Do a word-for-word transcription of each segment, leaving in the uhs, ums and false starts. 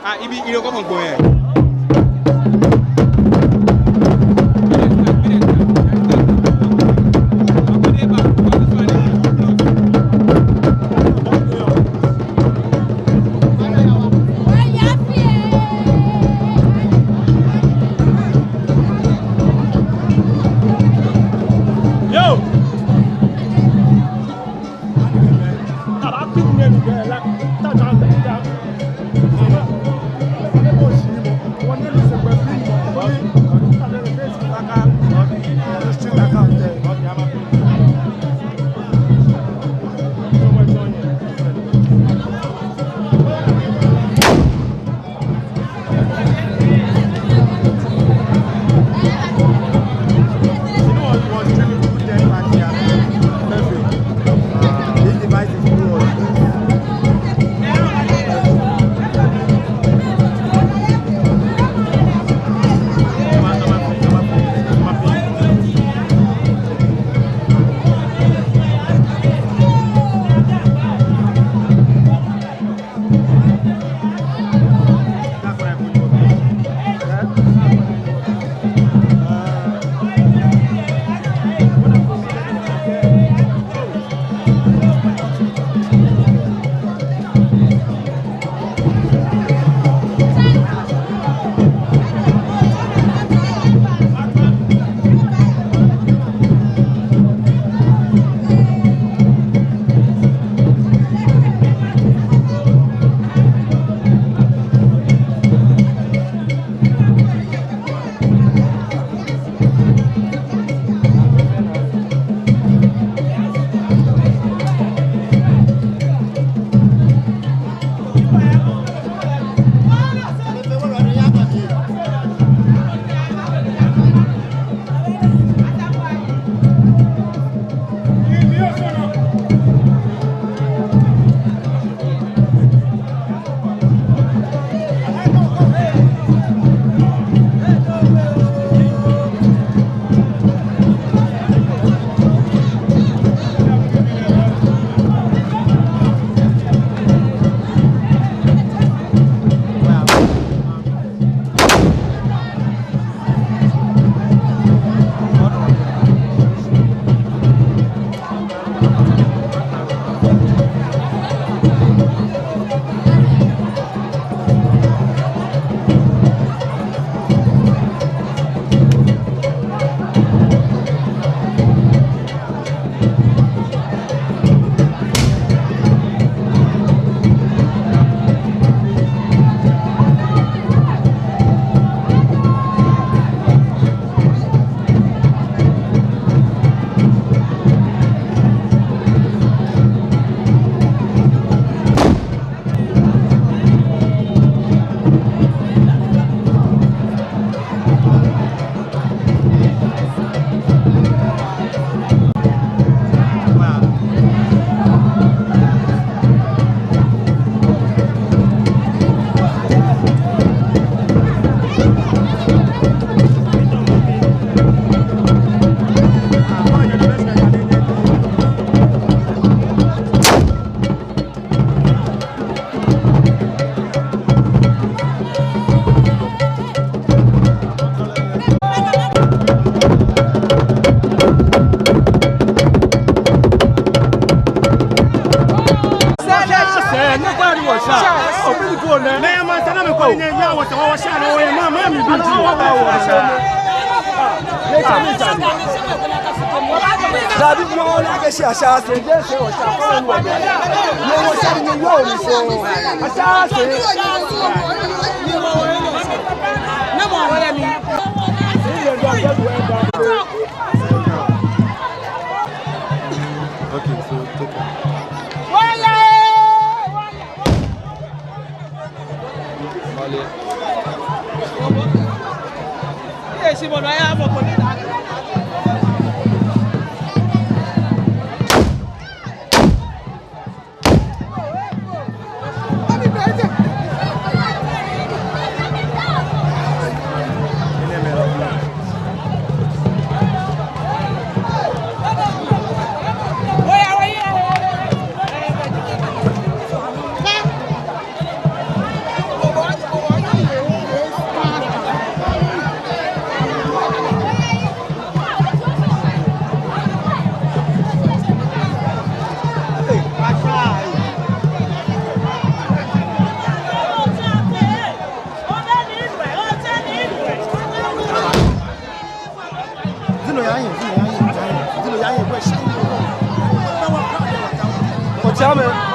Ah, ibi, ibi ko mɔ gbɔ yɛ. Yo! Dabi mɔ la kɛ shi asaase. Mɔ wɔsɛɛ ni wɔsɛɛ. Asaase. Okay, so take it. Chairman.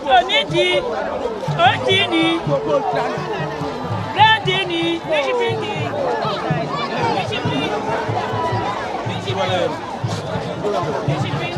Oni di, oni di ni, brandi ni, ni shipi ni, ni shipi, ni shipi, ni shipi.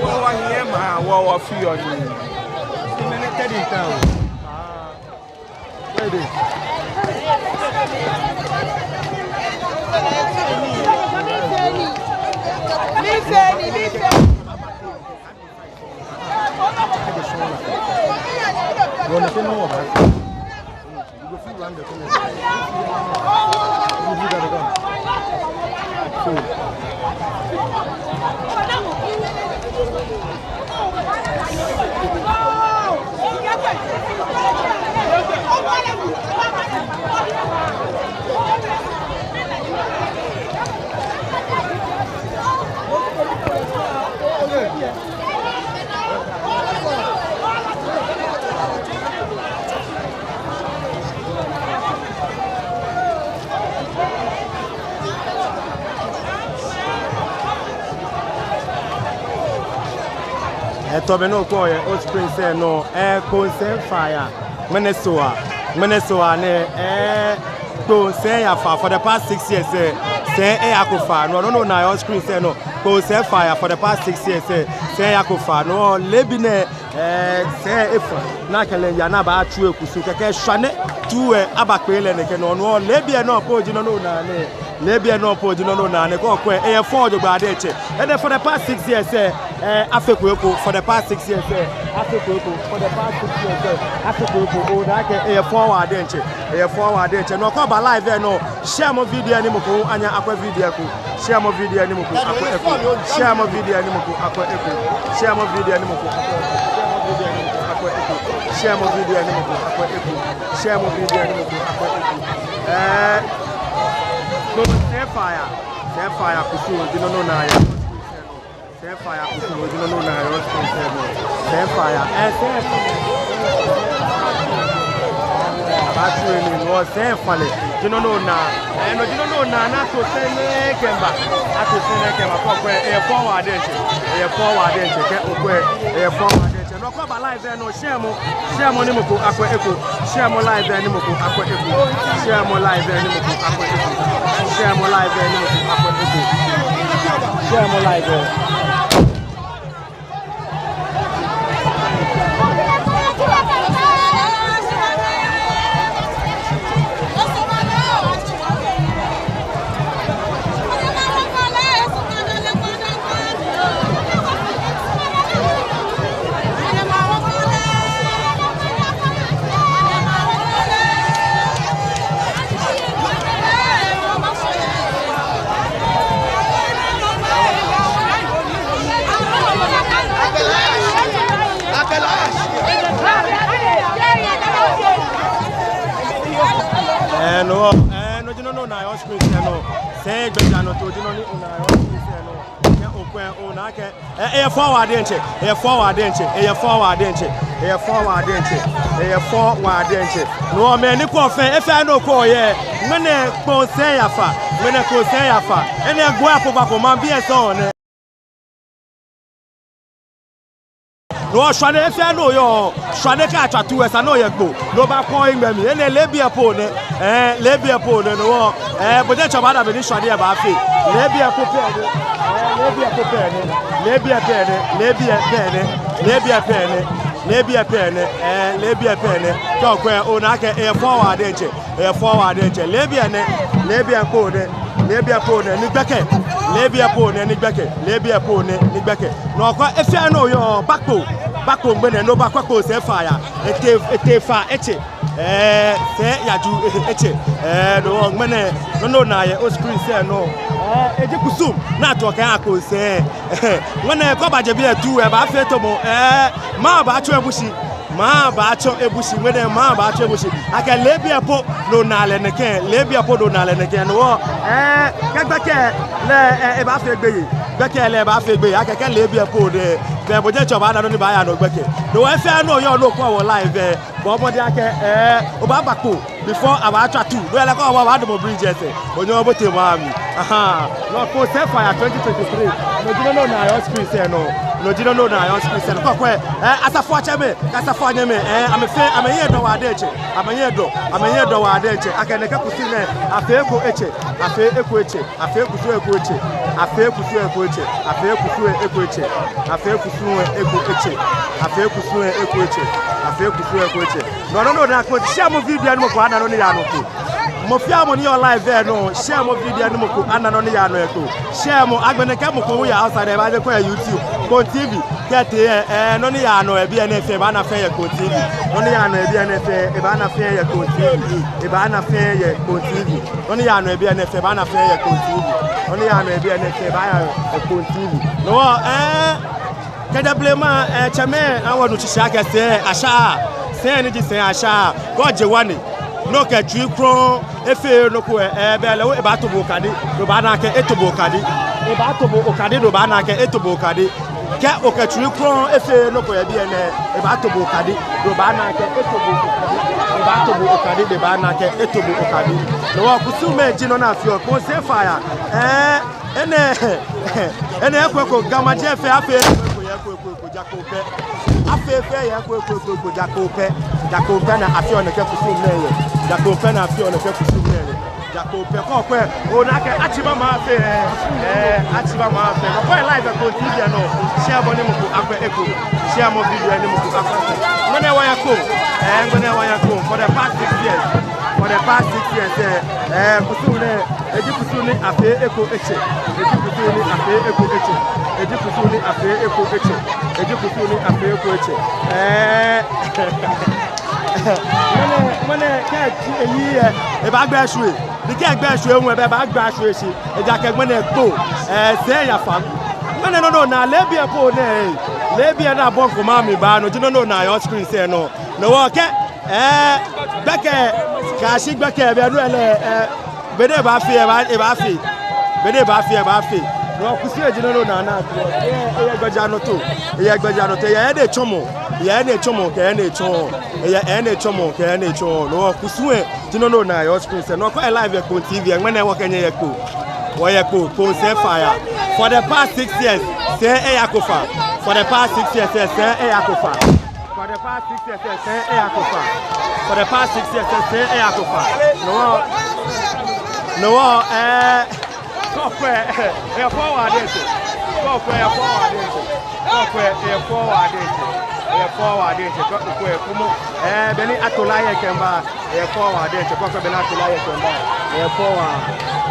Wɔ, wɔhiɛ ma, wɔ, wɔfeɔ nii. Mɛni tɛdi ta o. Etɔ be nɔ ko yɛ Old Spring sɛɛ nɔ, eh, Kpone Sɛi Fire. Ŋmɛnɛ Sohaa, ŋmɛnɛ Sohaa nɛɛ, eh, Kpone Sɛi Fire for the past six years, eh, sɛi eyako faa. No, no, no, na Old Spring sɛɛ nɔ, Kpone Sɛi Fire for the past six years, eh, sɛi eyako faa. No, leebi nɛɛ, eh, sɛi efa. Ni akɛ lɛ yaa ni abaatsu ekusum kɛkɛ shwane tuu, eh, abakpe lɛ nɛkɛ nɔ. No, leebi nɔ po ji nɔ ni onaa nɛɛ. Leebi nɔ po ji nɔ ni onaa nɛɛ, kɛ okwɛ, eyɛ fɛo jogbaŋŋ diɛŋtsɛ. Enɛ for the past six years, eh, eh, afeko eko, for the past six years, eh, afeko eko, for the past six years, eh, afeko eko. Ona akɛ eyɛ fɛo waa diɛŋtsɛ, eyɛ fɛo waa diɛŋtsɛ. No, kɛ oba live, eh, nɔ, share mɔ video ni mɔ ko anyɛ akwɛ video ko. Share mɔ video ni mɔ ko akwɛ eko. Share mɔ video ni mɔ ko akwɛ eko. Share mɔ video ni mɔ ko akwɛ eko. Share mɔ video ni mɔ ko akwɛ eko. Share mɔ video ni mɔ ko akwɛ eko. Share mɔ video ni mɔ ko akwɛ eko. Eh, Kpone Sɛi Fire. Sɛi Fire kusum ji nɔ ni onaa yɛ. Sɛi Fire kusum ji nɔ ni onaa yɛ. Sɛi Fire. Eh, Sɛi Fire. Abaatsu nii nɔ, Sɛi Fire ji nɔ ni onaa. Eh, no ji nɔ ni onaa ni ato sɛi nɛɛ kɛmiiba. Ato sɛi nɛɛ kɛmiiba. Kɛ okwɛ, eyɛ fɛo waa diɛŋtsɛ. Eyɛ fɛo waa diɛŋtsɛ. Kɛ okwɛ, eyɛ fɛo waa diɛŋtsɛ. No, kɛ oba live, eh, nɔ, share mɔ. Share mɔ ni mɔ ko akwɛ eko. Share mɔ live, eh, ni mɔ ko akwɛ eko. Share mɔ live, eh, ni mɔ ko akwɛ eko. Share mɔ live, eh, ni mɔ ko akwɛ eko. Share mɔ live, eh. Ɛɛ, no, ɛɛ, no ji nɔ ni onaa yɛ screen lɛ nɔ. Sɛi gbɛjianɔtoo ji nɔ ni onaa yɛ screen lɛ nɔ. Kɛ okwɛ, ona akɛ, ɛɛ, eyɛ fɛo waa diɛŋtsɛ, eyɛ fɛo waa diɛŋtsɛ, eyɛ fɛo waa diɛŋtsɛ, eyɛ fɛo waa diɛŋtsɛ, eyɛ fɛo waa diɛŋtsɛ. No mɛi ni kwɛɔ fɛɛ, efɛɛ nɔ ko yɛ. Ŋmɛnɛ Kpone Sɛi Fire, ŋmɛnɛ Kpone Sɛi Fire. Enɛ gbo akogba ko maŋbii lɛ sɔŋŋ nɛ. No shwane, efɛɛ nɔ yɔɔ shwane, kɛ atswa tuu lɛ esa ni oyɛ gbo ni obakwɛ ohiŋmɛi mli. Enɛ leebi lɛ po nɛ, ɛɛ, leebi lɛ po nɛ, no, ɛɛ, bo diɛŋtsɛ obaana bɔ ni shwane lɛ baafee. Leebi lɛ po pɛ nɛ, ɛɛ, leebi lɛ po pɛ nɛ, leebi lɛ pɛ nɛ, leebi lɛ pɛ nɛ, leebi lɛ pɛ nɛ. Leebi ɛ pɛ nɛ, ɛɛ, leebi ɛ pɛ nɛ. Kɛ okwɛ, onaa akɛ eyɛ forward diɛŋtsɛ, eyɛ forward diɛŋtsɛ. Leebi ɛ nɛ, leebi ɛ po nɛ, leebi ɛ po nɛ, ni gbɛkɛ. Leebi ɛ po nɛ, ni gbɛkɛ. Leebi ɛ po nɛ, ni gbɛkɛ. Nɔ ko, efee nɔ yɔɔ, bakpo, bakpo ŋmɛnɛ, no ba kpakpo sɛɛ faya. Etee, etee fa, etsɛ. Ɛɛ, sɛɛ yaju, etsɛ. Ɛɛ, no ŋmɛnɛ, nɔ ni onaa yɛ o screen sɛɛ nɔ. Ɛɛ, eji kusum, ni atsɔɔ akɛ akpo sɛɛ. Ŋmɛnɛ kɛ oba jɛ biɛ tu, ebaafee tamɔ, ɛɛ, maŋ baatsɔ ebu shi, maŋ baatsɔ ebu shi, ŋmɛnɛ maŋ baatsɔ ebu shi. Akɛ leebi ɛ po ni onaa lɛ nɛkɛ, leebi ɛ po ni onaa lɛ nɛkɛ, no hewɔ, ɛɛ, kɛ gbɛkɛ lɛ, ɛɛ, ebaafee gbeyei, gbɛkɛ lɛ ebaafee gbeyei, akɛ kɛ leebi ɛ po nɛ, bɛ bo diɛŋtsɛ obaana nɔ ni baaya nɔ gbɛkɛ. No hewɔ efee nɔ yɔɔ ni okwɛɔ wɔ live ɛ, bɔɔ mɔdɛŋ akɛ, ɛɛ, obaaba kpo. Before abaatswa tu, no lɛ kɛ obaa, obaadamɔ bridge lɛ sɛɛ, onyɛ obote mɔ ami. Ahaa. Nɔ ko sɛɛ faya twenty twenty-three. No ji nɔ ni onaa yɛ o screen sɛɛ nɔ. No ji nɔ ni onaa yɛ o screen sɛɛ nɔ. Kɛ okwɛ, ɛɛ, asafoiatsɛmɛi, kɛ asafoianyɛmɛi, ɛɛ, amɛfɛɛ, amɛhiɛ dɔ waa diɛŋtsɛ. Amɛhiɛ dɔ, amɛhiɛ dɔ waa diɛŋtsɛ. Akɛ nɛkɛ kusum nɛɛ, afee eko etsɛ, afee eko etsɛ. Afee kusum eko etsɛ. Afee kusum eko etsɛ. Afee kusum eko etsɛ. Afee kusum eko etsɛ. Afee kusum eko etsɛ. Afee kusum eko etsɛ. Nɔ nɔ nɔ na ko share mɔ video ni mɔ ko ana nɔ ni yaa nɔ ko. Mɔ fɛɛ mɔ ni yɔɔ live ɛ nɔ, share mɔ video ni mɔ ko ana nɔ ni yaa nɔ eko. Share mɔ, agbɛnɛ kɛ mɔ ko hu yɛ outside ɛ, ebaaje ekwɛ yɛ YouTube, Koom T V. Kɛ etee ɛ, ɛɛ, nɔ ni yaa nɔ yɛ biɛ nɛɛ fɛɛ, ebaana fɛɛ yɛ Koom T V. Nɔ ni yaa nɔ yɛ biɛ nɛɛ fɛɛ, ebaana fɛɛ yɛ Koom T V. Ebaana fɛɛ yɛ Koom T V. Nɔ ni yaa nɔ yɛ biɛ nɛɛ fɛɛ, ebaana fɛɛ yɛ Koom T V. Nɔ ni yaa nɔ yɛ biɛ nɛɛ fɛɛ, ebaaya yɛ Koom T V. No hewɔ, ɛɛ, kɛjɛ blema, ɛɛ, tsɛmɛi, awɔ nu shishi akɛ sɛɛ asha, sɛɛ ni ji sɛɛ asha, kɛ oje ŋwane, ni okɛ tsui krɔŋŋ efee nɔ ko ɛ, ɛɛ, belɛ hu ebaato bo okadi, ni obaana akɛ eto bo okadi. Ebaato bo okadi, ni obaana akɛ eto bo okadi. Kɛ okɛ tsui krɔŋŋ efee nɔ ko yɛ biɛ nɛɛ, ebaato bo okadi, ni obaana akɛ eto bo okadi. Ebaato bo okadi, ni obaana akɛ eto bo okadi. No hewɔ kusumii ji nɔ ni afeɔ, Koom sɛɛ faya. Ɛɛ, enɛ, enɛ eko eko, Ga Maŋ jɛ fɛɛ afee eko eko, yɛ eko eko eko, ja ko pɛ. Afee fɛɛ yɛ eko eko eko, ja ko pɛ. Ja ko pɛ ni afeɔ nɛkɛ kusum nɛɛ yɛ. Ja ko pɛ ni afeɔ nɛkɛ kusum nɛɛ yɛ. Ja ko pɛ. Kɛ okwɛ, onaa akɛ atsi ba maŋ fɛɛ, ɛɛ, atsi ba maŋ fɛɛ. Kɛ okwɛ live ɛ Koom T V ɛ nɔ, share mɔ ni mɔ ko akwɛ eko. Share mɔ video ni mɔ ko akwɛ eko. Ŋmɛnɛ wɔyɛ Koom, ɛɛ, ŋmɛnɛ wɔyɛ Koom for the past six years. For the past six years, ɛɛ, ɛɛ, kusum nɛɛ, eji kusum ni afee eko etsɛ. Eji kusum ni afee eko etsɛ. Eji kusum ni afee eko etsɛ. Eji kusum ni afee eko etsɛ. Ɛɛ, ŋmɛnɛ, ŋmɛnɛ kɛ eji eyi ɛ, ebaagbɛ eshwie. Ni kɛ egbɛ eshwie hu ɛ, ebaagbɛ eshwie shi. Ejaakɛ ŋmɛnɛ kpo, ɛɛ, sɛɛ eyafa. Ŋmɛnɛ nɔ ni onaa leebi ɛ po nɛ, ɛɛ, leebi ɛ ni abɔ ŋkɔmɔ amɛba, no ji nɔ ni onaa yɛ o screen sɛɛ nɔ. No hewɔ kɛ, ɛɛ, gbɛkɛ, kɛyashi gbɛkɛ, be ni ele, ɛɛ, be ni ebaafee, ebaa, ebaafee. Be ni ebaafee, ebaafee. No hewɔ kusum ɛ ji nɔ ni onaa nɛɛ. Eyɛ, eyɛ gbɛjianɔtoo. Eyɛ gbɛjianɔtoo. Eyɛ he ni etsɔmɔ. Eyɛ he ni etsɔmɔ kɛ he ni etsɔɔɔ. Eyɛ he ni etsɔmɔ kɛ he ni etsɔɔɔ. No hewɔ kusum ɛ ji nɔ ni onaa yɛ o screen sɛɛ nɔ. Kɛ oyɛ live yɛ Koom T V ɛ, ŋmɛnɛ wɔkɛ nyɛ yɛ kpo. Wɔyɛ kpo, Koom sɛɛ faya. For the past six years, sɛɛ eyako faa. For the past six years, sɛɛ, sɛɛ eyako faa. For the past six years, sɛɛ, sɛɛ eyako faa. For the past six years, sɛɛ, sɛɛ eyako faa. No hewɔ, no hewɔ, ɛɛ, kɛ okwɛ, ɛɛ, eyɛ forward diɛŋtsɛ. Kɛ okwɛ, eyɛ forward diɛŋtsɛ. Kɛ okwɛ, eyɛ forward diɛŋtsɛ. Eyɛ forward diɛŋtsɛ. Kɛ okwɛ, ekomɔ. Ɛɛ, be ni ato la yɛ kɛmiiba. Eyɛ forward diɛŋtsɛ, kɛ okwɛ be ni ato la yɛ kɛmiiba. Eyɛ forward.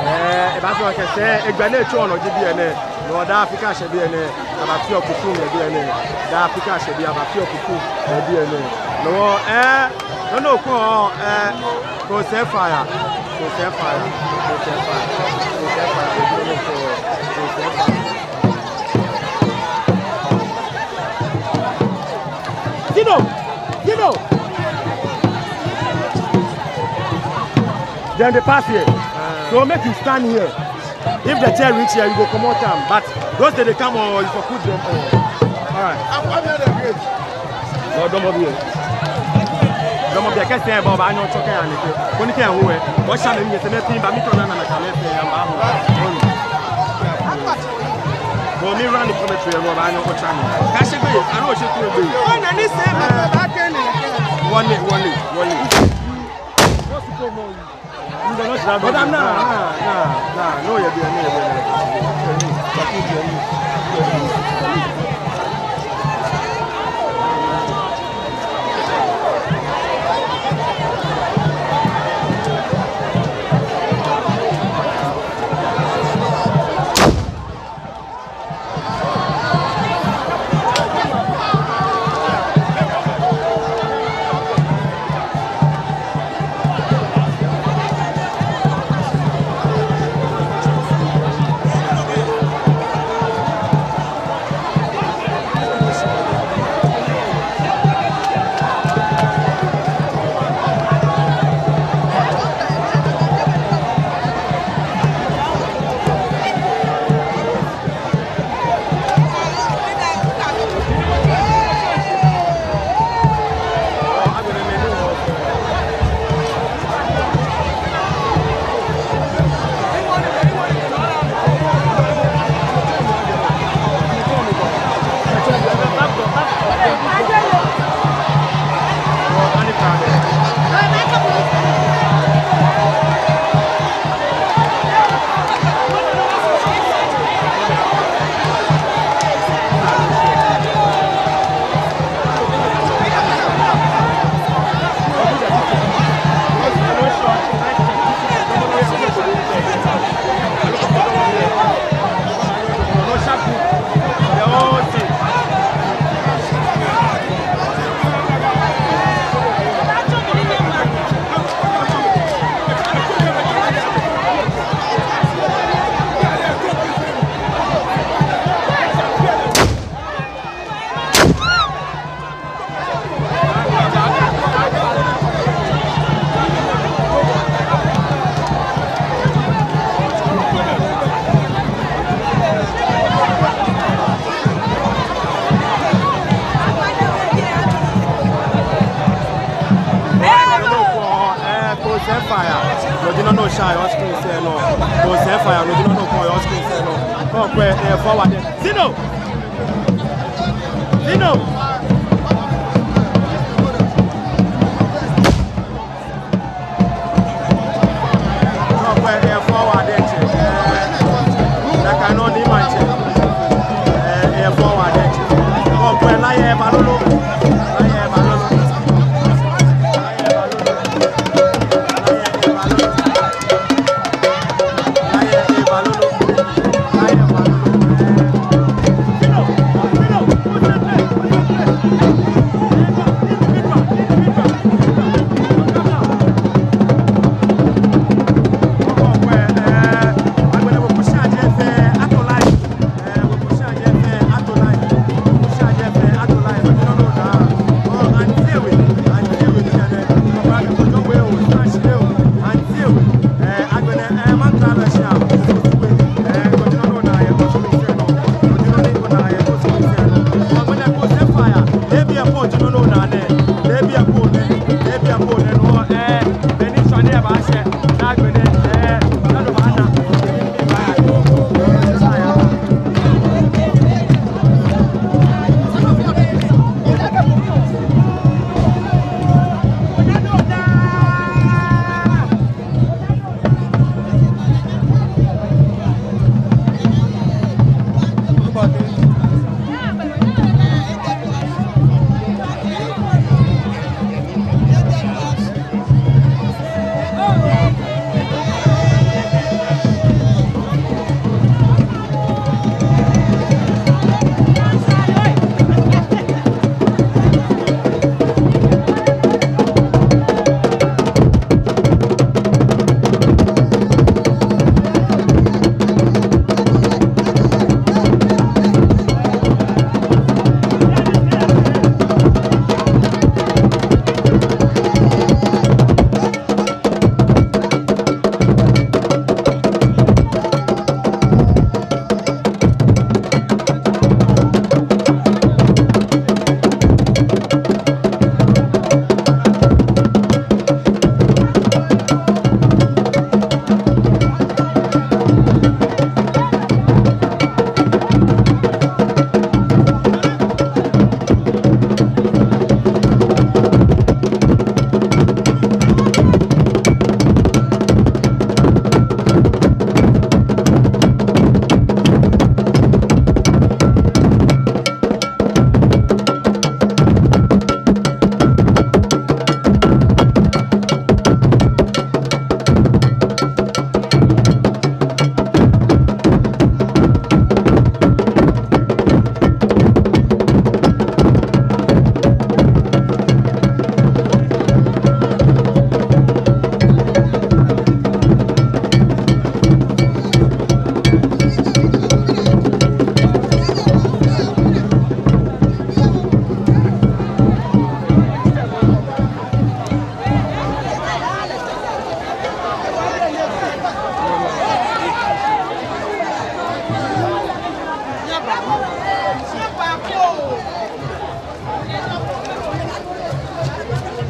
Ɛɛ, ebaafee akɛ sɛɛ, egbɛ ni etsɔɔ nɔ ji biɛ nɛɛ. No hewɔ daa afi kɛ ashɛ biɛ nɛɛ, abaafee kusum yɛ biɛ nɛɛ. Daa afi kɛ ashɛ biɛ, abaafee kusum yɛ biɛ nɛɛ. No hewɔ, ɛɛ, nɔ ni okɛɔ, ɛɛ, Koom sɛɛ faya. Koom sɛɛ faya. Koom sɛɛ faya. Koom sɛɛ faya. Koom sɛɛ faya. Sit down. Sit down. Then they pass here. So make you stand here. If the chair reach here, you go comot am. But those that dey come, oh, you for put them on. All right. No, damɔ biɛ. Damɔ biɛ, kɛ sɛɛ ba, obaanyɛ otsɔ kɛya nɛkɛ. Koni kɛ eho ɛ, wɔsha mɛi ni nyɛsɛɛ mɛi pii ba, mitao ni ana nakai mɛi fɛɛ yɛ mba ho. Bo mi run the commentary, obaanyɛ otswa mi. Kaashi gbeyei, ano oshe tu gbeyei. Wɔnɛ, wɔnɛ, wɔnɛ. But I'm not, nah, nah, nah, no, yeah, yeah, yeah, yeah. But you, yeah, yeah. Yɛ screen sɛɛ nɔ. Kɛ osɛɛ fire, no ji nɔ ni okɛɔ yɛ screen sɛɛ nɔ. Kɛ okwɛ, eh, forward lɛ. Zino! Zino! Kɛ okwɛ, eh, forward lɛ tsɛ. Eh, nakai nɔŋŋ ni maŋ tsɛ. Eh, eh, forward lɛ tsɛ. Kɛ okwɛ, la yɛ ba lolo. La yɛ ba lolo.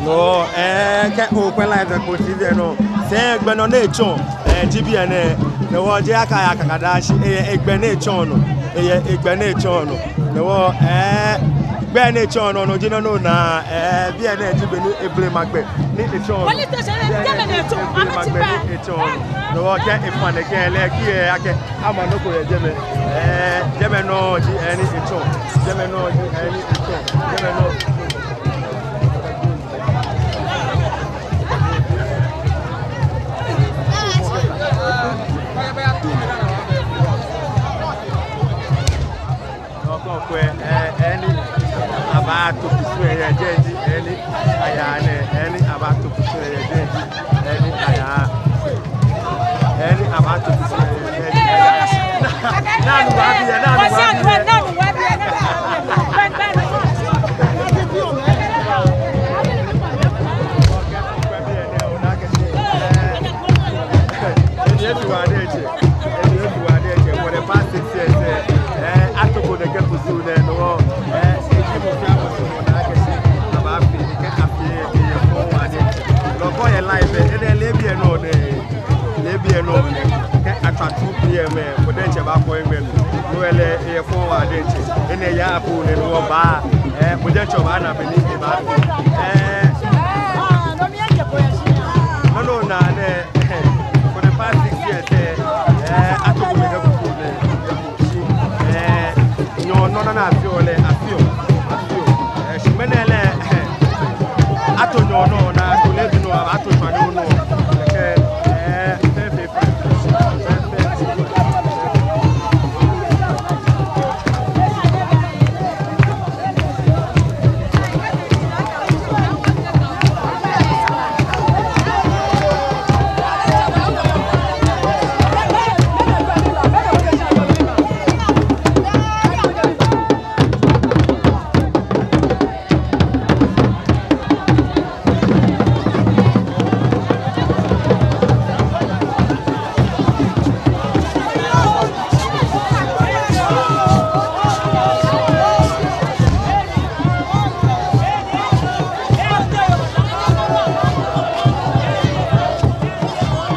No, eh, kɛ okwɛ live yɛ Kpone T V nɔ. Sɛɛ gbɛ nɔ ni etsɔ, eh, ji biɛ nɛɛ. No hewɔ jeee akɛ aya kaka daa shi, eyɛ egbɛ ni etsɔ nɔ. Eyɛ egbɛ ni etsɔ nɔ. No hewɔ, eh, gbɛ ni etsɔ nɔ, no ji nɔ ni onaa, eh, biɛ nɛɛ ji be ni eblema gbɛ ni etsɔ nɔ. Police station, biɛ nɛɛ ji eblema gbɛ ni etsɔ nɔ. No hewɔ kɛ efã nɛkɛ lɛ, kɛ eyakɛɛ ama nɔ ko yɛ jɛmɛ. Eh, jɛmɛ nɔŋŋ ji he ni etsɔ. Jɛmɛ nɔŋŋ ji he ni etsɔ. Jɛmɛ nɔŋŋ. Nɔ ko kwɛ, eh, he ni abaato kusum yɛ jɛi ji he ni ayaa nɛɛ, he ni abaato kusum yɛ jɛi ji he ni ayaa. He ni abaato kusum yɛ jɛi ji he ni ayaa. Nanu wa biɛ, nanu wa biɛ. Eni etu wa de etsɛ. Eni etu wa de etsɛ. For the past six years, eh, eh, atoko nɛkɛ kusum nɛɛ nɔ, eh, eji mɔ fɛɛ mɔ suɔmɔ ni akɛ shi abaafi, ni kɛ afi, eh, eh, fɔ wa de. Lɔkɔ yɛ live, eh, enɛ leebi nɔ nɛɛ. Nɔ, kɛ atswa two P M lɛ, bo diɛŋtsɛ baakɔ egbɛ mli. No lɛ, eyɛ fɛo waa diɛŋtsɛ. Enɛ yaa po nɛɛ nɔ wɔba. Ɛɛ, bo diɛŋtsɛ obaana bɔ ni ebaa. Ɛɛ, nɔ nɔ naa nɛɛ, for the past six years, ɛɛ, ɛɛ, ato bo nɛɛ kɛ bo nɛɛ. Shi, ɛɛ, nyɔɔŋ nɔ naa nɛɛ afeɔ lɛ, afeɔ, afeɔ. Ɛɛ, shi ŋmɛnɛ lɛ, ɛɛ, ato nyɔɔŋ nɔ naa, ato leebi nɔ, ato shwane nɔ. Ɛɛ, ɛɛ, fɛɛ, fɛɛ, fɛɛ.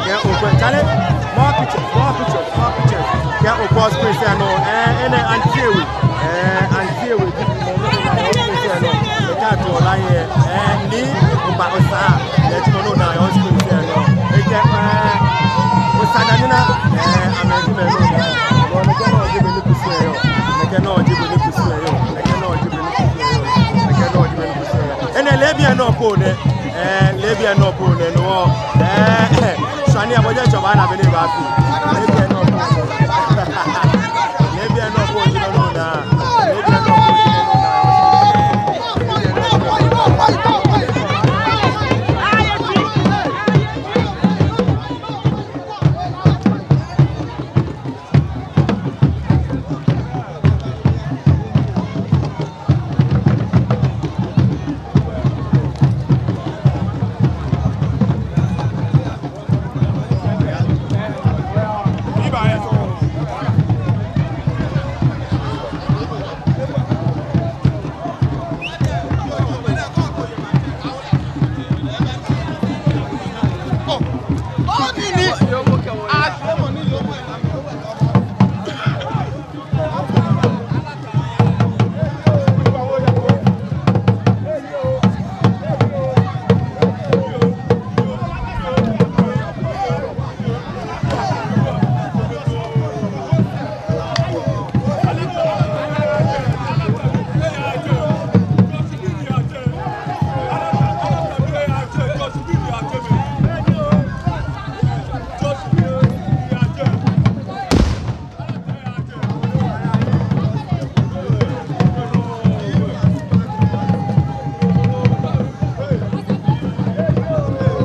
Kɛ okwɛ, Charlie, more pictures, more pictures, more pictures. Kɛ okwɛ screen lɛ nɔ, ɛɛ, enɛ Auntie Ewe, ɛɛ, Auntie Ewe, ji mɔ nɔ naa yɛ screen lɛ nɔ. Ekɛ ato lɛ yɛ, ɛɛ, Nii Oba Osaa, ɛɛ, ji mɔ nɔ naa yɛ screen lɛ nɔ. Ekɛ, ɛɛ, Osaa Danyina, ɛɛ, amɛ ji mɛi nɔ naa. Nɛkɛ nɔ ji bɔ ni kusum lɛ yɔɔ. Nɛkɛ nɔ ji bɔ ni kusum lɛ yɔɔ. Nɛkɛ nɔ ji bɔ ni kusum lɛ yɔɔ. Nɛkɛ nɔ ji bɔ ni kusum lɛ yɔɔ. Enɛ leebi lɛ nɔ po nɛ. Ɛɛ, leebi lɛ nɔ po nɛ nɔ. Ɛɛ, shwane, bo diɛŋtsɛ obaana bɔ ni ebaafee. Leebi lɛ nɔ po nɛ. Leebi lɛ nɔ po ji nɔ nɔ naa. Leebi lɛ nɔ po ji nɔ nɔ naa.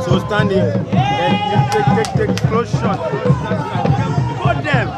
So standing, and take, take, take close shot. Hold them.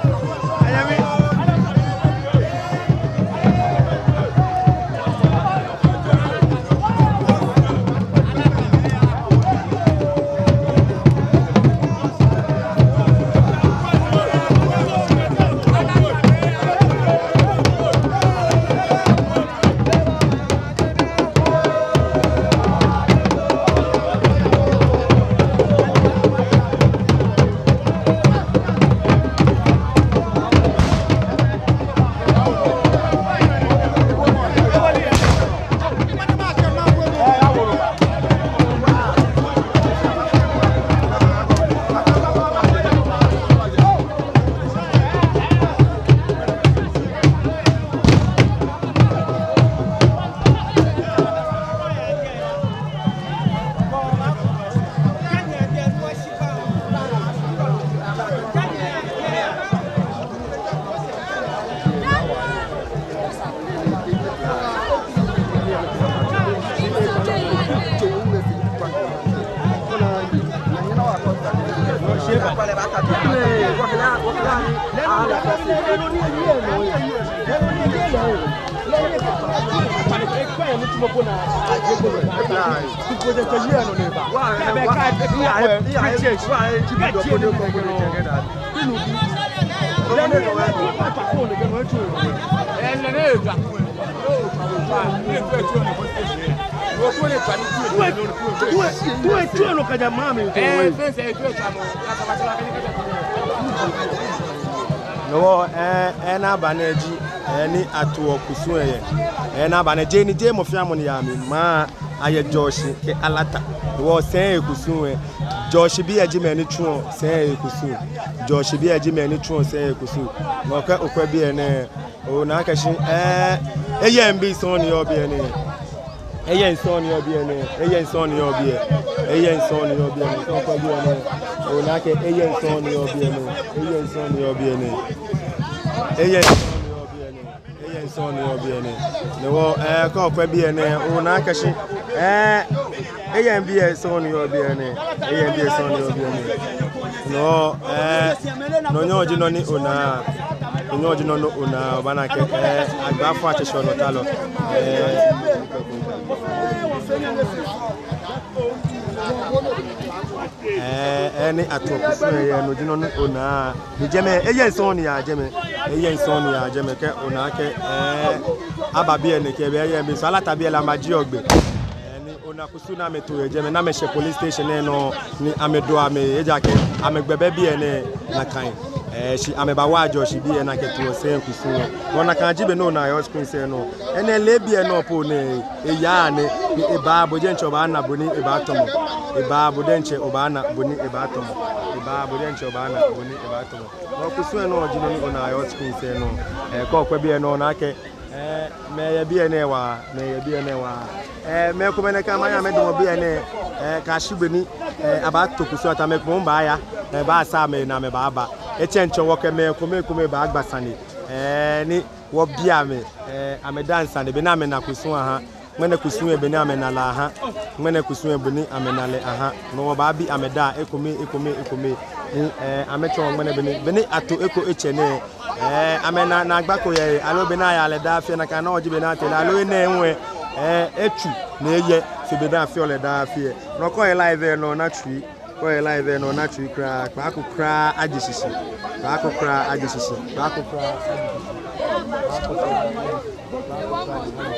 Tuwe, tuwe, tuwe no kaja mami. No, eh, eh, nɔ ni baaji, eh, ni atoɔ kusum lɛ. Eh, nɔ ni baaji ni jeee mɔ fɛɛ mɔ ni yaa mli. Mɛi ayɛ Jɔɔshi kɛ Alata. Wɔsɛŋ yɛ kusum lɛ. Jɔɔshi bii lɛ ji mɛi ni tsuɔ sɛŋ yɛ kusum. Jɔɔshi bii lɛ ji mɛi ni tsuɔ sɛŋ yɛ kusum. Nɔ kɛ okwɛ biɛ nɛɛ. Ona akɛ shi, eh, eyɛŋ bii sɔŋŋ ni yɔɔ biɛ nɛɛ. Eyɛŋ sɔŋŋ ni yɔɔ biɛ nɛɛ. Eyɛŋ sɔŋŋ ni yɔɔ biɛ. Eyɛŋ sɔŋŋ ni yɔɔ biɛ nɛɛ. Kɛ okwɛ biɛ nɛɛ. Ona akɛ eyɛŋ sɔŋŋ ni yɔɔ biɛ nɛɛ. Eyɛŋ sɔŋŋ ni yɔɔ biɛ nɛɛ. Eyɛŋ sɔŋŋ ni yɔɔ biɛ nɛɛ. Eyɛŋ sɔŋŋ ni yɔɔ biɛ nɛɛ. Ni wɔ, eh, kɛ okwɛ biɛ nɛɛ, ona akɛ shi, eh, eyɛŋ bii sɔŋŋ ni yɔɔ biɛ nɛɛ. Eyɛŋ bii sɔŋŋ ni yɔɔ biɛ nɛɛ. Nɔ, eh, nɔ nyɔ ji nɔ ni ona. Nɔ nyɔ ji nɔ ni ona, obaana akɛ, eh, agba fɔ atsɛ shɔ nɔ ta lɔ. Eh, eh, eh, ni atoɔ kusum lɛ, no ji nɔ ni ona. Ni jɛmɛ, eyɛŋ sɔŋŋ ni yaa jɛmɛ. Eyɛŋ sɔŋŋ ni yaa jɛmɛ kɛ ona akɛ, eh, aba biɛ nɛɛ kɛ biɛ eyɛŋ bii sɔŋŋ Alata biɛ lɛ amɛjieɔ gbɛ. Eh, ni ona kusum ni amɛto yɛ jɛmɛ, ni amɛshɛ police station lɛ nɔ, ni amɛdo amɛ, ejaakɛ amɛgbɛ bɛ biɛ nɛɛ nakai. Eh, shi amɛbawa Jɔɔshi bii lɛ ni akɛtoɔ sɛŋ kusum lɛ. Nɔ nakai ji bɔ ni ona yɛ screen lɛ nɔ. Enɛ lɛ biɛ nɔ po nɛɛ, eyaa nɛɛ, ni eba bo diɛŋtsɛ obaana bɔ ni ebaatɔmɔ. Eba bo diɛŋtsɛ obaana bɔ ni ebaatɔmɔ. Eba bo diɛŋtsɛ obaana bɔ ni ebaatɔmɔ. Nɔ kusum lɛ nɔ ji nɔ ni ona yɛ screen lɛ nɔ. Eh, kɛ okwɛ biɛ nɛɛ ona akɛ, eh, mɛi yɛ biɛ nɛɛ waa, mɛi yɛ biɛ nɛɛ waa. Eh, mɛi komɛi nɛɛ kɛ amɛya amɛdamɔ biɛ nɛɛ, eh, kɛyashi be ni, eh, abaato kusum lɛ ata mɛi komɛi baaya, eh, baasa amɛ ni amɛbaaba. Etsɛŋ tsɔ wɔkɛ mɛi komɛi komɛi baagba sane. Eh, ni wɔbi amɛ, eh, amɛdaaŋ sane, bɔ ni amɛna kusum lɛ aha. Ŋmɛnɛ kusum lɛ bɔ ni amɛna lɛ aha. Ŋmɛnɛ kusum lɛ bɔ ni amɛna lɛ aha. Nɔ wɔbaabi amɛdaaŋ, ekome, ekome, ekome. Ni, eh, amɛtsɔɔ ŋmɛnɛ bɔ ni, bɔ ni ato eko etsɛ nɛɛ. Eh, amɛna, naagba ko yɛ, aloo bɔ ni ayaa lɛ daa afi lɛ nakai nɔŋŋ ji bɔ ni atee lɛ, aloo enɛ ŋwɛ, eh, etsu, ni eyɛ, fe bɔ ni afeɔ lɛ daa afi lɛ. Nɔ kɛ oyɛ live lɛ nɔ ona tsui. Kɛ oyɛ live lɛ nɔ ona tsui kwraa, kpaako kwraa aje shishi. Kpaako kwraa aje shishi. Kpaako kwraa aje shishi. Kpaako kwraa aje shishi.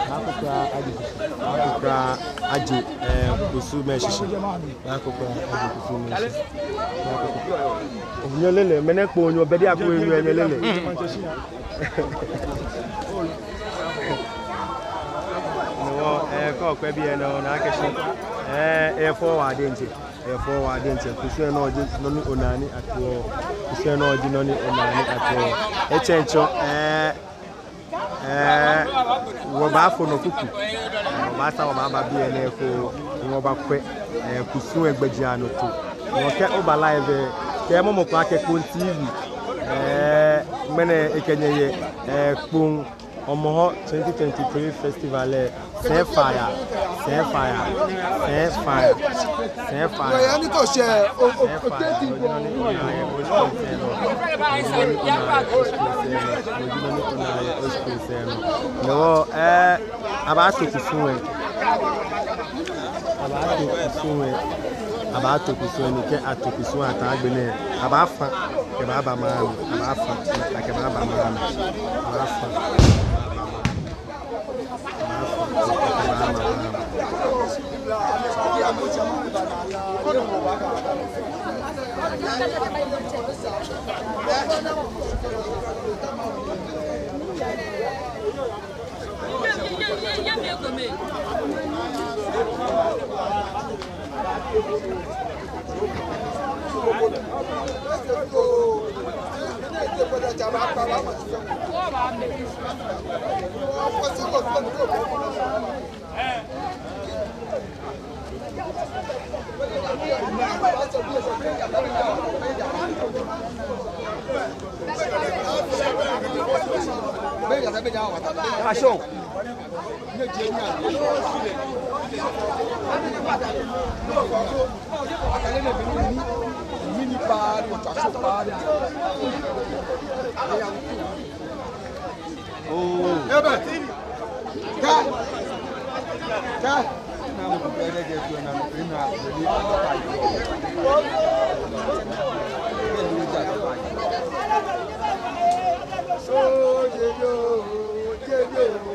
Kpaako kwraa aje shishi. Kpaako kwraa aje, eh, kusum lɛ shishi. Kpaako kwraa aje kusum lɛ shishi. Kpaako kwraa. Nyɛle lɛ, mɛni kpo nyɔ bedi aku nyɔ nyɛle lɛ. Nɔ, eh, kɛ okwɛ biɛ nɛɛ ona akɛ shi, eh, efɔ wɔ diɛŋtsɛ, efɔ wɔ diɛŋtsɛ. Kusum lɛ nɔ ji nɔ ni ona ni atoɔ. Kusum lɛ nɔ ji nɔ ni ona ni atoɔ. Etsɛŋ tsɔ, eh, eh, wɔbaafo nɔ kuku. Eh, wɔbaasa wɔbaaba biɛ nɛɛ eko, wɔbaakwɛ, eh, kusum lɛ gbɛjianɔtoo. Nɔ kɛ oba live, eh, kɛɛmɔ mɔ ko akɛ Kpone T V, eh, ŋmɛnɛ ekɛ nyɛ yɛ, eh, Kpone Hɔmɔwɔ twenty twenty-three festival lɛ, sɛɛ faya, sɛɛ faya, sɛɛ faya, sɛɛ faya. Nɔ, eh, abaato kusum lɛ. Abaato kusum lɛ. Abaato kusum lɛ, ni kɛ ato kusum lɛ ata agbɛnɛ, abaafã kɛbaaba maŋ mli, abaafã kɛbaaba maŋ mli, abaafã. Action. Oh. Ebe. Ka. Ka. Oh, yeah, yeah, yeah, yeah.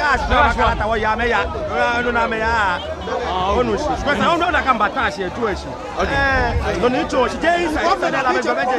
Aka shi na makaranta wɔya amɛya. Nɔ ni amɛya. Onu shishi. Kwɛ sɛɛ, onu nakai mba ta shi etu eshi. Okay. Eh, no ni tso shi je inside. Kwɛ sɛɛ, la mɛ jɔ mɛ je.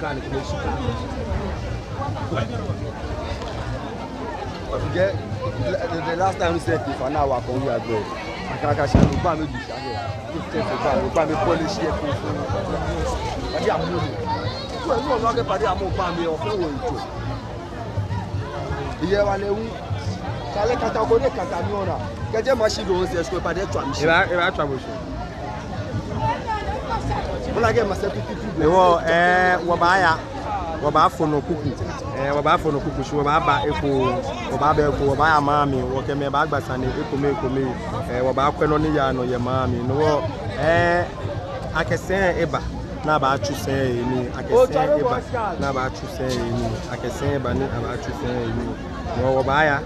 shika ni kɛ shika. Kɛ the, the last time ni sɛ ti fa na wa ko ya gbɛ. Akaka sha no ba mi di sha kɛ. Ti sɛ ba mi polish yɛ ko. Padi amu. Ko no no kɛ padi amu ba mi o fɛ wo ito. Iye wa le wu. Kale kata ko ne kata mi ona. Kɛjɛ ma shi do se sko padi tswa mi shi. Eba, eba tswa bo shi. Wala kɛ ma sɛ tututu. Ewɔ, eh, wɔbaaya. Wɔbaafo nɔ kuku. Eh, wɔbaafo nɔ kuku shi wɔbaaba eko. Wɔbaaba eko, wɔbaaya maŋ mli. Wɔkɛ mɛi baagba sane ekome ekome. Eh, wɔbaakwɛ nɔ ni yaa nɔ yɛ maŋ mli. No hewɔ, eh, akɛ sɛi eba ni abaatsu sɛi lɛ nii. Akɛ sɛi eba ni abaatsu sɛi lɛ nii. Akɛ sɛi eba ni abaatsu sɛi lɛ nii. No hewɔ wɔbaaya.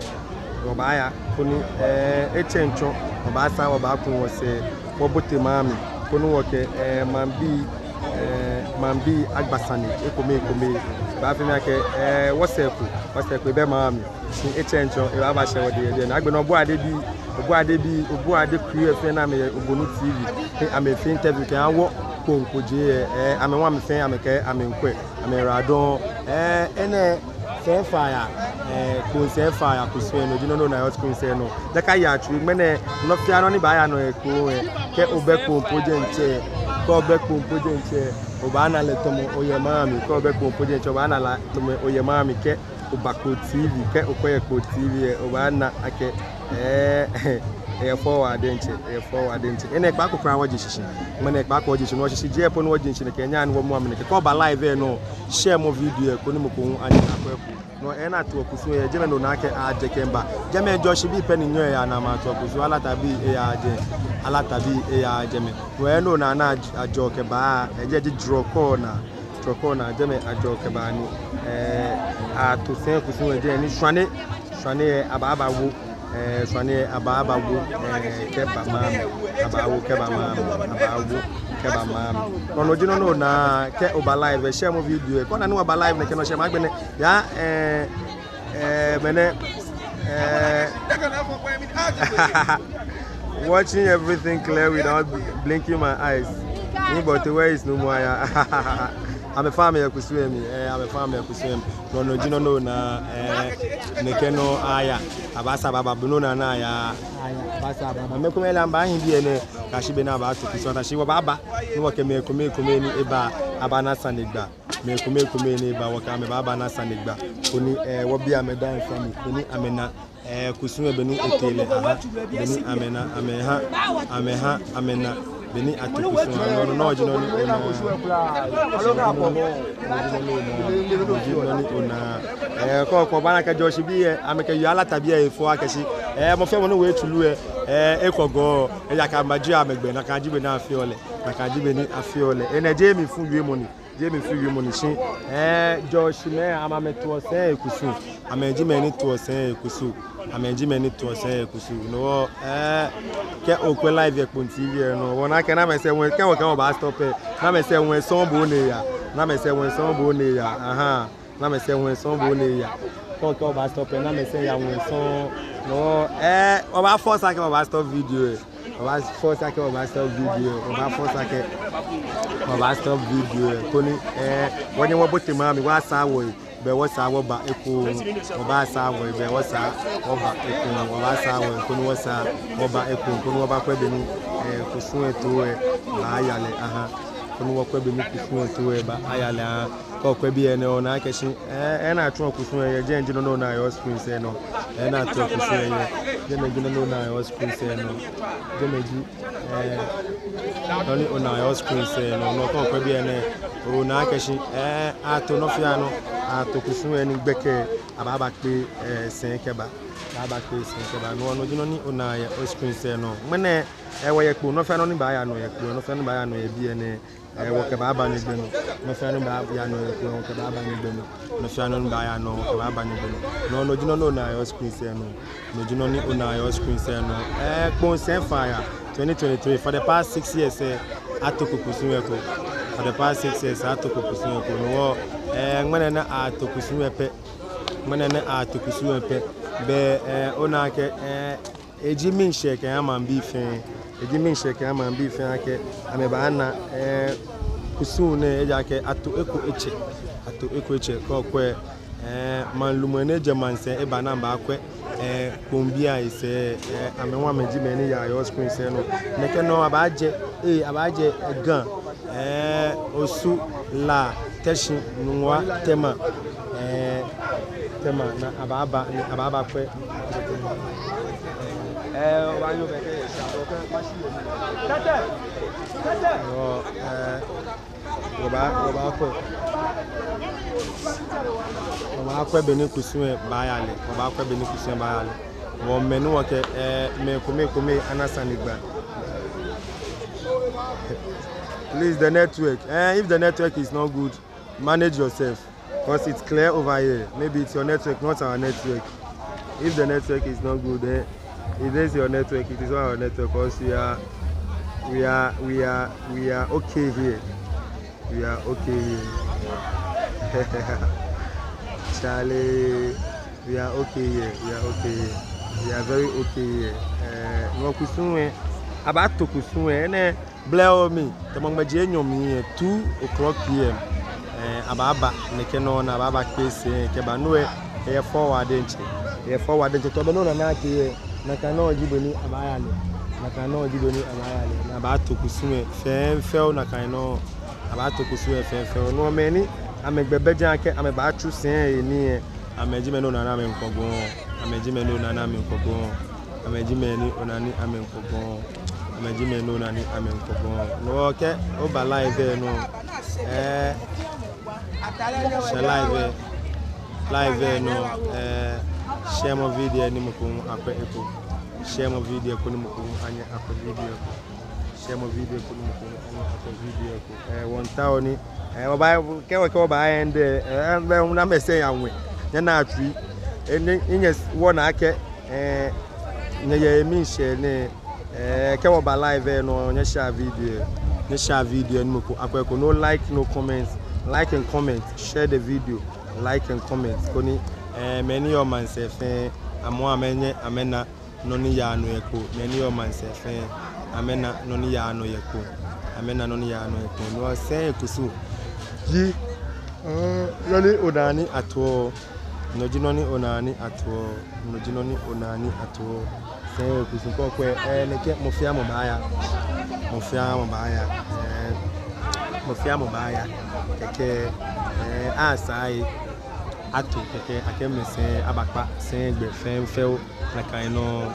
Wɔbaaya, koni, eh, etsɛŋ tsɔ, wɔbaasaa, wɔbaaku wɔsɛɛ, wɔbote maŋ mli, koni wɔkɛ, eh, maŋbii, eh, maŋbii agba sane ekome ekome. Baafee mi akɛ, eh, wɔsɛɛ ko, wɔsɛɛ ko ebɛ maŋ mli. Ni etsɛŋ tsɔ, ebaaba shɛ wɔdɛŋ yɛ biɛ nɛɛ. Agbɛnɛ Obuade bii, Obuade bii, Obuade crew lɛ fɛɛ ni amɛyɛ Obonu T V, ni amɛfee interview kɛha wɔ Kpone Kpojee lɛ, eh, amɛ hu amɛ fɛɛ amɛkɛɛ amɛmiikwɛ, amɛyiwaladɔŋŋ, eh, enɛ sɛi faya, eh, Kpone sɛi faya kusum lɛ, no ji nɔ ni ona yɛ screen lɛ nɔ. Jɛka ya tsui ŋmɛnɛ, nɔ fɛɛ nɔ ni baaya nɔ yɛ Kpone lɛ, kɛ obɛ Kpone po diɛŋtsɛ, kɛ obɛ Kpone po diɛŋtsɛ, obaana lɛ tamɔ oyɛ maŋ mli, kɛ obɛ Kpone po diɛŋtsɛ, obaana lɛ tamɔ oyɛ maŋ mli, kɛ oba Kpone T V, kɛ okwɛ yɛ Kpone T V lɛ, obaana akɛ, eh, eyɛ fɛo waa diɛŋtsɛ, eyɛ fɛo waa diɛŋtsɛ. Enɛ kpaako kwraa wɔje shishi. Ŋmɛnɛ kpaako wɔje shishi, no hewɔ shishijee po ni wɔje shishi nɛkɛ, nyɛhaa ni wɔmua mli nɛkɛ. Kɛ oba live lɛ nɔ, share mɔ video lɛ koni mɔ ko hu anyɛ akwɛ eko. No hewɔ enɛ ato kusum lɛ, jɛmɛ no ona akɛ ajɛ kɛmiiba. Jɛmɛ Jɔshibii pɛ ni nyɛɔ eyaa ni amɛto kusum, Alatabii eyaaa jɛmɛ, Alatabii eyaaa jɛmɛ. No hewɔ no ona ni ajɛɔ kɛbaa, ejɛ ji Drɔkɔnaa, Drɔkɔnaa jɛmɛ ajɛɔ kɛbaa ni, eh, ato sɛi kusum lɛ jɛi ni shwane, shwane lɛ abaaba wo. Eh, shwane lɛ abaaba wo, eh, kɛba maŋ mli, abaawo kɛba maŋ mli, abaawo kɛba maŋ mli. No, no ji nɔ ni ona, kɛ oba live lɛ, share mɔ video lɛ. Kɛ ona ni wɔba live nɛkɛ nɔŋŋ, share mɔ agbɛnɛ. Ya, eh, eh, mɛnɛ, eh, watching everything clear without blinking my eyes. Ni but where is Numuaya? Amɛfɛɛ amɛyɛ kusum lɛ mli, eh, amɛfɛɛ amɛyɛ kusum lɛ mli. No, no ji nɔ ni ona, eh, nɛkɛ nɔŋŋ aya. Abaasa abaaba, be ni ona ni aya. Aya, abaasa abaaba. Mɛi komɛi lɛ amɛbahi biɛ nɛɛ, kɛyashi be ni abaato kusum lɛ, shi wɔbaaba. Ni wɔkɛ mɛi komɛi komɛi ni eba, abaana sane gba. Mɛi komɛi komɛi ni eba, wɔkɛ amɛ baaba ana sane gba. Koni, eh, wɔbi amɛ daa sane, koni amɛna, eh, kusum lɛ bɔ ni etee lɛ, aha, bɔ ni amɛna, amɛha, amɛha, amɛna, bɔ ni ato kusum lɛ, no, no, no ji nɔ ni ona. No ji nɔ ni ona. Eh, kɛ, kɛ obaana akɛ Jɔshibii lɛ, amɛkɛ yoo Alatabii lɛ efɔ akɛ shi, eh, mɔ fɛɛ mɔ ni wo etsulu lɛ, eh, ekwɔ gɔɔ, ejaakɛ amɛbaajie amɛgbɛ, nakai ji bɔ ni afeɔ lɛ, nakai ji bɔ ni afeɔ lɛ. Enɛ jeee mi fu wiemɔ ni. Jeee mi fu wiemɔ ni shi, eh, Jɔshimɛi, amɛ amɛtoɔ sɛi lɛ kusum. Amɛji mɛi ni toɔ sɛi lɛ kusum. Amɛji mɛi ni toɔ sɛi lɛ kusum. No hewɔ, eh, kɛ okwɛ live yɛ Kpone T V lɛ nɔ, wɔna akɛ namɛi sɛɛ ŋwɛi, kɛ wɔkɛɛ wɔbaa stop lɛ, namɛi sɛɛ ŋwɛi sɔŋŋ bo ni eya. Namɛi sɛɛ ŋwɛi sɔŋŋ bo ni eya. Aha. Namɛi sɛɛ ŋwɛi sɔŋŋ bo ni eya. Kɛ okɛɛ obaa stop lɛ, namɛi sɛɛ yaa ŋwɛi sɔŋŋ. No hewɔ, eh, wɔbaa force akɛ wɔbaa stop video lɛ. Wɔbaa force akɛ wɔbaa stop video lɛ, wɔbaa force akɛ wɔbaa stop video lɛ, koni, eh, wɔnyɛ wɔbote maŋ mli, wɔsaa wɔyi, bɛ wɔsaa wɔba ekoŋŋ, wɔbaasaa wɔyi, bɛ wɔsaa wɔba ekoŋŋ, wɔbaasaa wɔyi, koni wɔsaa wɔba ekoŋŋ, koni wɔbakwɛ bɔ ni, eh, kusum lɛ too lɛ baaya lɛ, aha, koni wɔkwɛ bɔ ni kusum lɛ too lɛ baaya lɛ, aha. Kɛ okwɛ biɛ nɛɛ, ona akɛ shi, eh, eh, ni atsuɔ kusum lɛ yɛ, jɛmɛ ji nɔ ni ona yɛ screen lɛ nɔ. Eh, ni atsuɔ kusum lɛ yɛ, jɛmɛ ji nɔ ni ona yɛ screen lɛ nɔ. Jɛmɛ ji, eh, nɔ ni ona yɛ screen lɛ nɔ. No kɛ okwɛ biɛ nɛɛ, ona akɛ shi, eh, ato nɔ fɛɛ nɔ, ato kusum lɛ ni gbɛkɛ, abaaba kpee, eh, sɛi kɛba. Abaaba kpee sɛi kɛba. No, no ji nɔ ni ona yɛ screen lɛ nɔ. Ŋmɛnɛ, eh, wɔyɛ Kpone, nɔ fɛɛ nɔ ni baaya nɔ yɛ Kpone, nɔ fɛɛ nɔ ni baaya nɔ yɛ biɛ nɛɛ. Ɛɛ, wɔkɛbaaba nyɛgbɛ nɔ. Nɔ fɛɛ nɔ ni baaya nɔ ekoŋŋ, wɔkɛbaaba nyɛgbɛ nɔ. Nɔ fɛɛ nɔ ni baaya nɔ, wɔkɛbaaba nyɛgbɛ nɔ. No, no ji nɔ ni onaa yɛ screen lɛ nɔ. No ji nɔ ni onaa yɛ screen lɛ nɔ. Ɛɛ, Kpone Sɛŋfaya twenty twenty-three, for the past six years, ɛɛ, atoko kusum eko. For the past six years, atoko kusum eko. No hewɔ, ɛɛ, ŋmɛnɛ ni ato kusum lɛ pɛ. Ŋmɛnɛ ni ato kusum lɛ pɛ. Bɛ, ɛɛ, ona akɛ, ɛɛ, eji miishɛɛ kɛha maŋbii fɛɛ. Eji miishɛɛ kɛha maŋbii fɛɛ akɛ amɛbaana, ɛɛ, kusum nɛɛ, ejaakɛ ato eko etsɛ. Ato eko etsɛ. Kɛ okwɛ, ɛɛ, maŋ lumɛi ni jɛ maŋsɛɛ eba ni amɛbakwɛ, ɛɛ, Kponebii asɛɛ, ɛɛ, amɛ hu amɛji mɛi ni yaa yɛ screen lɛ nɔ. Nɛkɛ nɔŋŋ abaajɛ, ɛɛ, abaajɛ, ɛɛ, Ga, ɛɛ, Osu, La, Teshie, Nungua, Tema, ɛɛ, Tema, ni abaaba, ni abaabakwɛ. Ɛɛ, obaanyɛ obɛkɛ, ɛɛ, wɔbaa, wɔbaakwɛ. Wɔbaakwɛ bɔ ni kusum lɛ baaya lɛ. Wɔbaakwɛ bɔ ni kusum lɛ baaya lɛ. Wɔ mɛi ni wɔkɛ, ɛɛ, mɛi komɛi komɛi ana sane gba. Please, the network. Eh, if the network is not good, manage yourself. 'Cause it's clear over here. Maybe it's your network, not our network. If the network is not good, eh, it is your network. It is not our network. 'Cause we are, we are, we are, we are okay here. We are okay here. Charlie, we are okay here. We are okay here. We are very okay here. Eh, no kusum lɛ, abaato kusum lɛ, enɛ blɛoo mli, tamɔ ŋmɛji enyɔ mli lɛ, two o'clock P M. Eh, abaaba nɛkɛ nɔŋŋ ni abaaba kpee sɛɛ, kɛba no lɛ, eyɛ fɔɔ waa diɛŋtsɛ. Eyɛ fɔɔ waa diɛŋtsɛ. Tamɔ bɔ ni onaa akɛ yɛ, nakai nɔŋŋ ji bɔ ni abaaya lɛ. Nakai nɔŋŋ ji bɔ ni abaaya lɛ. Ni abaato kusum lɛ fɛɛ fɛo nakai nɔŋŋ. Abaato kusum lɛ fɛɛ fɛo. No mɛi ni amɛgbɛ bɛ jɛi akɛ amɛbaatsu sɛi lɛ nii lɛ, amɛji mɛi ni onaa ni amɛmiikɔ gɔŋ. Amɛji mɛi ni onaa ni amɛmiikɔ gɔŋ. Amɛji mɛi ni onaa ni amɛmiikɔ gɔŋ. Amɛji mɛi ni onaa ni amɛmiikɔ gɔŋ. No hewɔ kɛ oba live lɛ nɔ, eh, share live lɛ. Live lɛ nɔ, eh, share-mɔ video lɛ ni mɔ ko hu akwɛ eko. Share-mɔ video lɛ koni mɔ ko hu anyɛ akwɛ video lɛ eko. Share-mɔ video lɛ koni mɔ ko hu anyɛ akwɛ video lɛ eko. Eh, wɔmiitao ni, eh, wɔbaa, kɛ wɔ, kɛ wɔbaa end lɛ, eh, bɛ hu na mɛi sɛɛ ya ŋwɛ. Nyɛnaa tsui. Eh, ni, ni nyɛwɔ naa akɛ, eh, nyɛyɛ emli share nɛɛ, eh, kɛ wɔba live lɛ nɔ, nyɛ share video lɛ. Nyɛ share video lɛ ni mɔ ko akwɛ eko. No like, no comment. Like and comment. Share the video. Like and comment. Koni, eh, mɛi ni yɔɔ maŋsɛɛ fɛɛ, amɛ hu amɛnyɛ amɛna nɔ ni yaa nɔ yɛ Kpone. Mɛi ni yɔɔ maŋsɛɛ fɛɛ, amɛna nɔ ni yaa nɔ yɛ Kpone. Amɛna nɔ ni yaa nɔ yɛ Kpone. No hewɔ sɛi lɛ kusum ji, eh, nɔ ni onaa ni atoɔ. No ji nɔ ni onaa ni atoɔ. No ji nɔ ni onaa ni atoɔ. Sɛi lɛ kusum, kɛ okwɛ, eh, nɛkɛ mɔ fɛɛ mɔ baaya. Mɔ fɛɛ mɔ baaya. Eh, mɔ fɛɛ mɔ baaya. Kɛkɛ, eh, asaa lɛ ato kɛkɛ akɛ mɛi sɛɛ abakpa sɛi lɛ gbɛ fɛɛ fɛo nakai nɔŋŋ.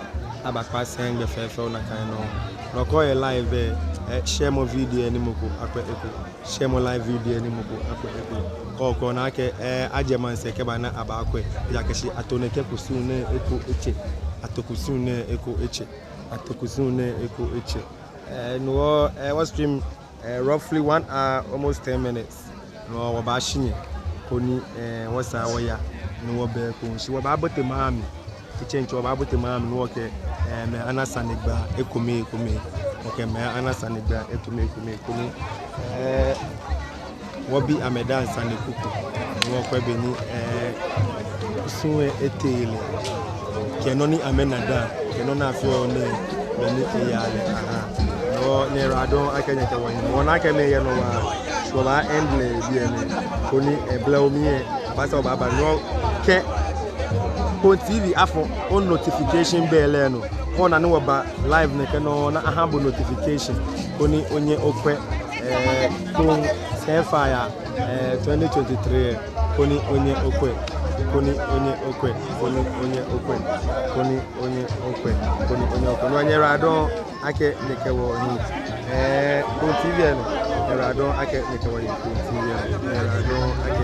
Abakpa sɛi lɛ gbɛ fɛɛ fɛo nakai nɔŋŋ. No hewɔ kɛ oyɛ live lɛ, eh, share-mɔ video lɛ ni mɔ ko akwɛ eko. Share-mɔ live video lɛ ni mɔ ko akwɛ eko. Kɛ okwɛ, onaa akɛ, eh, ajɛ maŋsɛɛ kɛba ni abaakwɛ. Ejaakɛ shi ato nɛkɛ kusum nɛɛ eko etsɛ. Ato kusum nɛɛ eko etsɛ. Ato kusum nɛɛ eko etsɛ. Eh, no hewɔ, eh, wɔ stream, eh, roughly one hour, almost ten minutes. No hewɔ wɔbaashi nyɛ koni, eh, wɔsaa wɔya ni wɔbɛ eko. Shi wɔbaabote maŋ lɛ mli. Etsɛŋ tsɔ wɔbaabote maŋ lɛ mli ni wɔkɛ, eh, mɛi ana sane gba ekome ekome. Wɔkɛ mɛi ana sane gba ekome ekome koni, eh, wɔbi amɛ daa sane kuku. Ni wɔkwɛ bɔ ni, eh, kusum lɛ etee lɛ. Kɛ nɔ ni amɛna daa, kɛ nɔ ni afeɔ nɛɛ, bɔ ni eyaa lɛ. Aha. No hewɔ nyɛyiwaladɔŋŋ akɛ nyɛkɛ wɔnyiɛ. Wɔna akɛ mɛi yɛ nɔ waa. Shi wɔbaa end lɛ biɛ nɛɛ. Koni, eh, blɛoo mli lɛ, baasa wɔbaaba. No hewɔ kɛ Kpone T V afɔ o notification bell lɛ nɔ, koni ona ni wɔba live nɛkɛ nɔŋŋ, ni aha bo notification, koni onyɛ okwɛ, eh, Kpone Sɛŋfaya, eh, twenty twenty-three, koni onyɛ okwɛ, koni onyɛ okwɛ, koni onyɛ okwɛ, koni onyɛ okwɛ, koni onyɛ okwɛ. No hewɔ nyɛyiwaladɔŋŋ akɛ nyɛkɛ wɔnyiɛ. Eh, Kpone T V lɛ nɔ. Nyɛyiwaladɔŋŋ akɛ nyɛkɛ wɔnyiɛ Kpone T V lɛ nɔ. Nyɛyiwaladɔŋŋ akɛ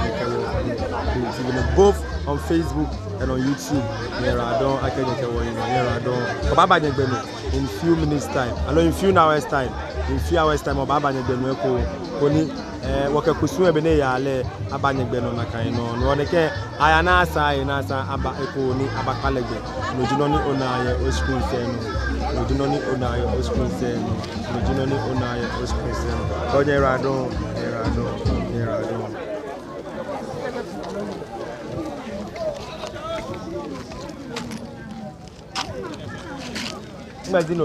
nyɛkɛ wɔnyiɛ Kpone T V lɛ nɔ. Both on Facebook and on YouTube. Nyɛyiwaladɔŋŋ akɛ nyɛkɛ wɔnyiɛ. Nyɛyiwaladɔŋŋ. Wɔbaaba nyɛgbɛ nɔ in few minutes time. Aloo in few hours time. In few hours time, wɔbaaba nyɛgbɛ nɔ ekoŋŋ, koni, eh, wɔkɛ kusum lɛ be ni eyaa lɛ aba nyɛgbɛ nɔ nakai nɔŋŋ. No hewɔ nɛkɛ, aya ni asaa, aya ni asaa aba ekoŋŋ ni abakpa lɛ gbɛ. No ji nɔ ni onaa yɛ o screen lɛ nɔ. No ji nɔ ni onaa yɛ o screen lɛ nɔ. No ji nɔ ni onaa yɛ o screen lɛ nɔ. Kɔ nyɛyiwaladɔŋŋ, nyɛyiwaladɔŋŋ, nyɛyiwaladɔŋŋ. Mɛɛ ji no